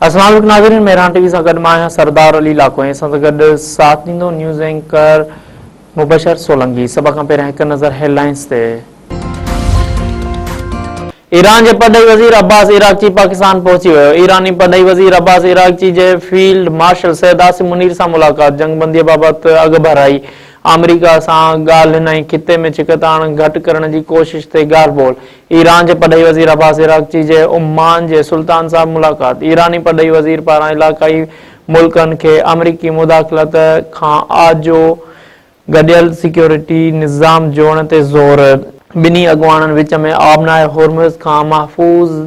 السلام عليڪم ناظرين مهراڻ ٽي وي سان گڏ مان آهيان سردار علي لاکو ۽ اسان سان گڏ ساٿ ڏيندو نيوز اينڪر مبشر سولنگي سڀ کان پهريان هڪ نظر هيڊ لائنز تي. ايران جي پرڏيهي وزير عباس عراقچي پاڪستان پهچي ويو ايراني پرڏيهي وزير عباس عراقچي جي فيلڊ مارشل سيد عاصم منير سان ملاقات جنگ بندي بابت اڳڀرائي آمريڪا سان ڳالهين ۽ خطي ۾ ڇڪتاڻ گهٽ ڪرڻ جي ڪوشش تي ڳالهه ٻولهه ايران جي پرڏيهي وزير عباس عراقچي جي عمان جي سلطان سان ملاقات، ايراني پرڏيهي وزير پاران علائقائي ملڪن کي آمريڪي مداخلت کان آجو گڏيل سيڪيورٽي نظام جوڙڻ تي زور، ٻنهي اڳواڻن وچ ۾ آبنائي هرمز کان محفوظ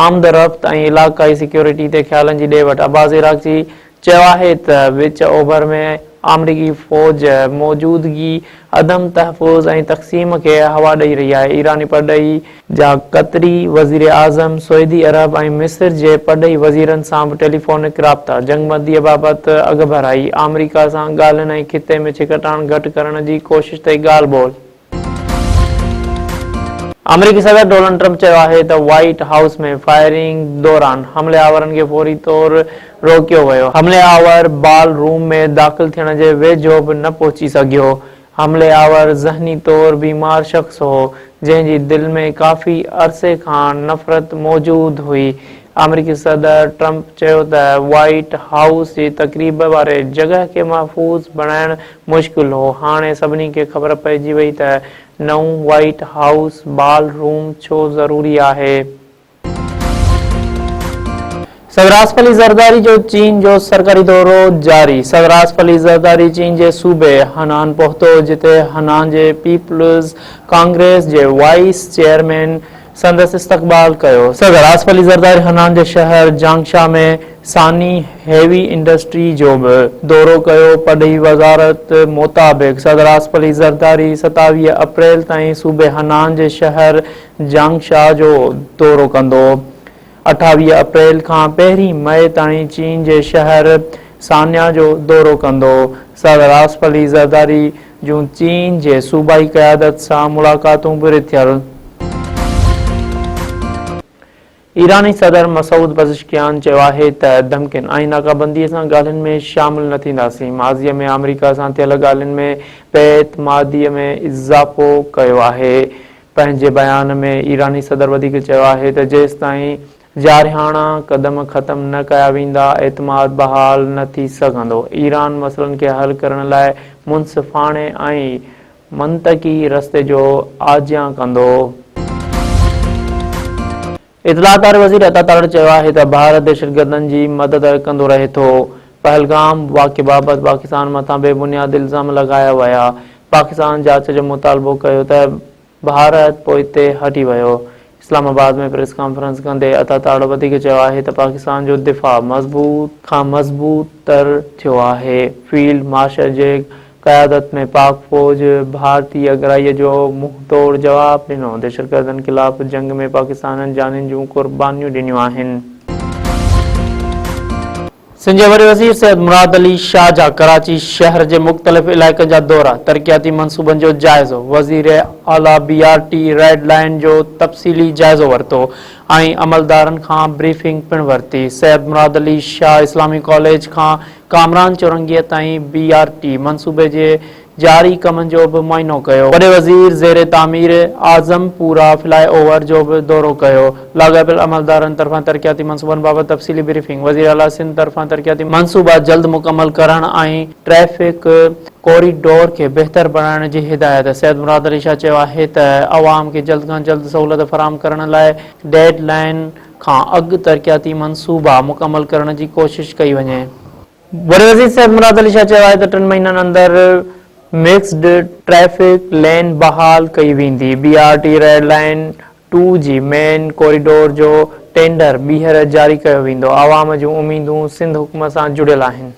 آمدرفت ۽ علائقائي سيڪيورٽي تي خيالن جي ڏي وٺ، عباس عراقچي چيو آهي ته وچ اوڀر ۾ آمريڪي فوج موجودگي عدم تحفظ ۽ تقسيم کي هوا ڏئي رهي آهي، ايراني پرڏيهي جا قطري وزيراعظم، سعودي عرب ۽ مصر جي پرڏيهي وزيرن سان به ٽيليفونڪ رابطا، جنگبندي بابت اڳڀرائي، آمريڪا سان ڳالهين ۽ خطي ۾ ڇڪتاڻ گهٽ ڪرڻ جي ڪوشش تي ڳالهه ٻولهه. آمريڪي صدر ڊونلڊ ٽرمپ چيو آهي ته وائيٽ هائوس ۾ فائرنگ دوران حملي آورن کي فوري طور روڪيو ويو، حملي آور بال روم ۾ داخل ٿيڻ جي ويجهو به نه پهچي سگهيو، حملي آور ذهني طور بيمار شخص هو، جنهن جي دل ۾ ڪافي عرصي کان نفرت موجود هئي، آمريڪي صدر ٽرمپ چيو ته وائيٽ هائوس جي تقريب واري جڳهه کي محفوظ بڻائڻ مشڪل هو، هاڻي سڀني کي خبر پئجي وئي ته نئون وائيٽ هائوس بال روم ڇو ضروري آهي. صدر آصف علي زرداري جو چين جو سرڪاري دورو جاري، صدر آصف علي زرداري چين جي صوبي هنان پهتو، جتي هنان جي پيپلز ڪانگريس جي وائيس چيئرمين سندس استقبال ڪيو. صدر آصف علي زرداري هنان جي شهر جانگشا ۾ ساني هيوي انڊسٽري جو به دورو ڪيو. پرڏيهي وزارت مطابق صدر آصف علي زرداري 27 اپريل تائين صوبي هنان جي شهر جانگشا جو دورو ڪندو. 28 اپريل کان پهرين مئي تائين چين جي شهر سانيا جو دورو ڪندو. صدر آصف علي زرداري جون چين جي صوبائي قيادت سان ملاقاتون به رٿيل. ايراني صدر مسعود پزشڪيان چيو آهي ته ڌمڪين ۽ ناڪابندي سان ڳالهين ۾ شامل نه ٿينداسين، ماضي ۾ آمريڪا سان ٿيل ڳالهين ۾ بي اعتمادي ۾ اضافو ڪيو آهي. پنهنجي بيان ۾ ايراني صدر وڌيڪ چيو آهي ته جيستائين جارحاڻا قدم ختم نه ڪيا ويندا، اعتماد بحال نه ٿي سگهندو، ايران مسئلن کي حل ڪرڻ لاء منصفاڻي ۽ منطقي رستي جو آجيان ڪندو. اطلاعات واري وزير عطا تارڙ چيو آهي ته ڀارت دهشتگردن جي مدد ڪندو رهي ٿو، پهلگام واقعي بابت پاڪستان مٿان بي بنياد الزام لڳايا ويا، پاڪستان جاچ جو مطالبو ڪيو ته ڀارت پوئتي هٽي ويو. اسلام آباد ۾ پريس ڪانفرنس ڪندي عطا تارڙ وڌيڪ چيو آهي ته پاڪستان جو دفاع مضبوط کان مضبوط تر ٿيو آهي، فيلڊ مارشل جي قيادت ۾ پاڪ فوج ڀارتي اڳرائي جو منهن ٽوڙ جواب ڏنو، دهشتگردن خلاف جنگ ۾ پاڪستانين جانين جون قربانيون ڏنيون آهن. سنڌ جي وڏي وزير سيد مراد علي شاهه جا ڪراچي شهر جي مختلف علائقن جا دورا، ترقياتي منصوبن جو جائزو، وزير اعليٰ B R T red line جو تفصيلي جائزو ورتو ۽ عملدارن کان بريفنگ پڻ ورتي، سيد مراد علي شاهه اسلامي ڪاليج کان ڪامران چورنگيء تائين بي آر ٽي منصوبي جي جاري ڪمن جو به معائنو ڪيو. وڏي وزير زير تعمير اعظم پورا فلائي اوور جو به دورو ڪيو. لاڳاپيل عملدارن طرفان ترقياتي منصوبن بابت تفصيلي بريفنگ، وزيراعليٰ سنڌ طرفان ترقياتي منصوبا جلد مڪمل ڪرڻ ۽ ٽريفڪ ڪوريڊور کي بهتر بڻائڻ جي هدايت. سيد مراد علي شاهه چيو آهي ته عوام کي جلد کان جلد سهولت فراهم ڪرڻ لاء ڊيڊ لائين کان اڳ ترقياتي منصوبا مڪمل ڪرڻ جي ڪوشش ڪئي وڃي. وڏي وزير سيد مراد علي شاهه چيو آهي ته ٽن مهينن اندر مڪسڊ ٽريفڪ لين بحال ڪئي ويندي، B R T red line two جي مين ڪوريڊور جو ٽينڊر ٻيهر جاري ڪيو ويندو، عوام جون اميدون سنڌ حڪومت سان جڙيل آهن.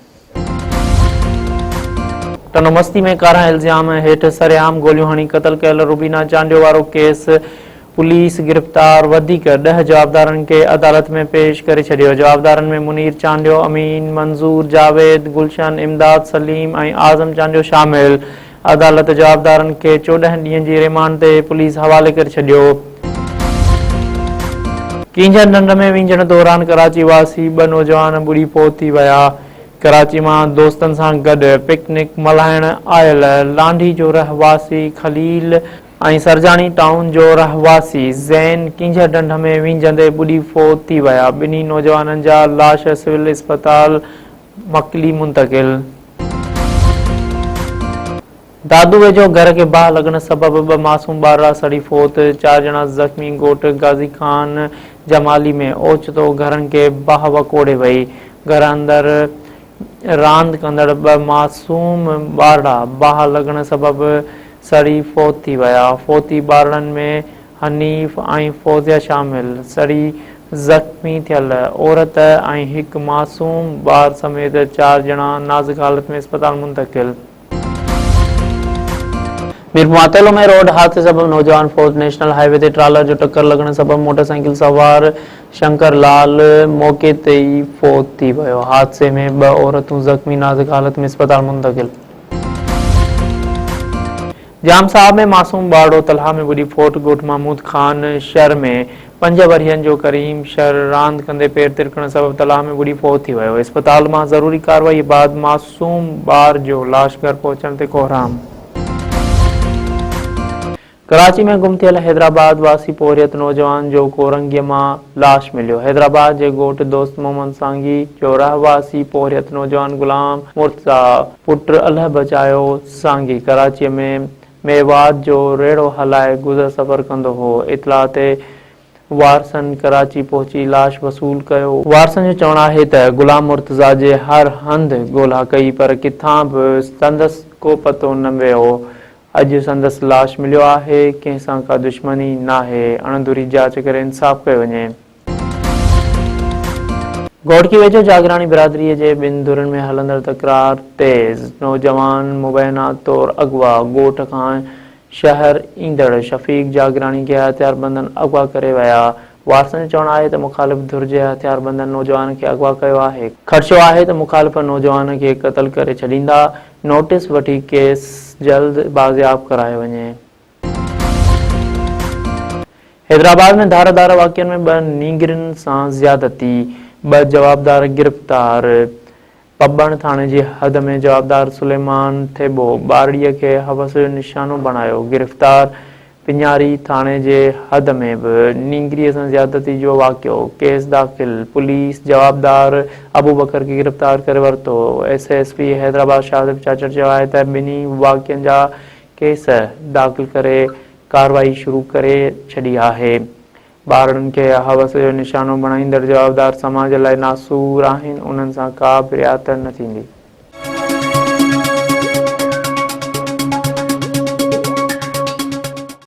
ٽنڊو مستي ۾ ڪارنهن الزام هيٺ سرعام گوليون هڻي قتل ڪيل روبينا چانڊيو وارو ڪيس پوليس گرفتار وڌيڪ ڏهه جوابدارن کي عدالت ۾ پيش ڪري ڇڏيو، جوابدارن ۾ منير چانڊيو، امين، منظور، جاويد، گلشن، امداد، سليم ۽ اعظم چانڊيو شامل، عدالت جوابدارن کي 14 ڏينهن جي ريمانڊ تي پوليس حوالي ڪري ڇڏيو. ڪينجهر ڍنڍ ۾ وهنجڻ دوران ڪراچي واسي ٻه نوجوان ٻڏي فوت ٿي ويا. ڪراچي مان دوستن سان گڏ پڪنڪ ملهائڻ آيل لانڍي جو رهواسي خليل ۽ سرجاڻي ٽائون جو رهواسي زين ڪينجهر ڍنڍ ۾ وهنجندي ٻڏي فوت ٿي ويا. ٻنهي نوجوانن جا لاش سول اسپتال مڪلي منتقل. دادو ويجهو گهر کي باهه لڳڻ سبب ٻه معصوم ٻارڙا سڙي فوت، چار ڄڻا زخمي ڳوٺ غازي خان جمالي ۾ اوچتو گهرن کي باهه وڪوڙي وئي، گهر اندر راند ڪندڙ ٻه معصوم ٻارڙا باهه لڳڻ سبب سڙي فوت ٿي ويا، فوتي ٻارڙن ۾ حنيف ۽ فوزيه شامل، سڙي زخمي ٿيل عورت ۽ هڪ معصوم ٻار سميت چار ڄڻا نازڪ حالت ۾ اسپتال منتقل. ميرپورماتيلو ۾ روڊ حادثي سبب نوجوان فوت، نيشنل هاء وي تي ٽرالر جو ٽڪر لڳڻ سبب موٽرسائيڪل سوار شنڪر لال موقعي تي ئي فوت ٿي ويو، حادثي ۾ ٻه عورتون زخمي نازڪ حالت ۾ اسپتال منتقل. ڄام صاحب ۾ معصوم ٻارڙو تلاء ۾ ٻڏي فوت، ڳوٺ محمود خان شھر ۾ پنج ورهين جو ڪريم شھر راند ڪندي پير ترڪڻ سبب تلاء ۾ ٻڏي فوت ٿي ويو، اسپتال مان ضروري ڪارروائي بعد معصوم ٻار جو لاش گهر پهچڻ تي ڪوهرام. ڪراچي ۾ گم ٿيل حيدرآباد واسي پورهيت نوجوان جو ڪورنگيء مان لاش مليو. حيدرآباد جي ڳوٺ دوست محمد سانگي جو رهواسي پورهيت نوجوان غلام مرتضيٰ پٽ الهه بچايو سانگي ڪراچيء ۾ ميوات جو ريڙهو هلائي گذر سفر ڪندو هو. اطلاع تي وارثن ڪراچي پهچي لاش وصول ڪيو. وارثن جو چوڻ آهي ته غلام مرتضيٰ جي هر هنڌ ڳولا ڪئي پر ڪٿان به سندس ڪو پتو نه ويو، اڄ سندس لاش مليو آهي، ڪنهن سان ڪا دشمني ناهي، اڻڌري جاچ ڪري انصاف ڪيو وڃي. گهوٽڪي ويجهو جاگيراڻي برادري جي ٻن ڌرين ۾ هلندڙ تڪرار تيز، نوجوان مبينا طور اغوا، ڳوٺ کان شهر ايندڙ شفيق جاگيراڻي کي هٿياربندن اغوا ڪري ويا، وارثن جو چوڻ آهي ته مخالف ڌر جي هٿياربندن نوجوان کي اغوا ڪيو آهي، خدشو آهي ته مخالف نوجوان کي قتل ڪري ڇڏيندا، نوٽيس وٺي ڪيس جلد بازياب ڪرايو وڃي. حيدرآباد ۾ ڌار ڌار واقعن ۾ ٻه نينگرين سان زيادتي، ٻه جوابدار گرفتار، پٻڻ ٿاڻي جي حد ۾ جوابدار سليمان ٿيٻو ٻارڙي کي حوس جو نشانو بڻايو، گرفتار، پڃاري ٿاڻي جي حد ۾ به نينگري سان زيادتي جو واقعو، ڪيس داخل، پوليس جوابدار ابوبڪر کي گرفتار ڪري ورتو، S S P Hyderabad Shahzeb Chachar چيو آهي ته ٻنهي واقعن جا ڪيس داخل ڪري ڪارروائي شروع ڪري ڇڏي آهي. ٻارڙن کي حوس جو نشانو بڻائيندڙ جوابدار سماج لاء ناسور آهن، انهن سان ڪا به رعايت نه ٿيندي.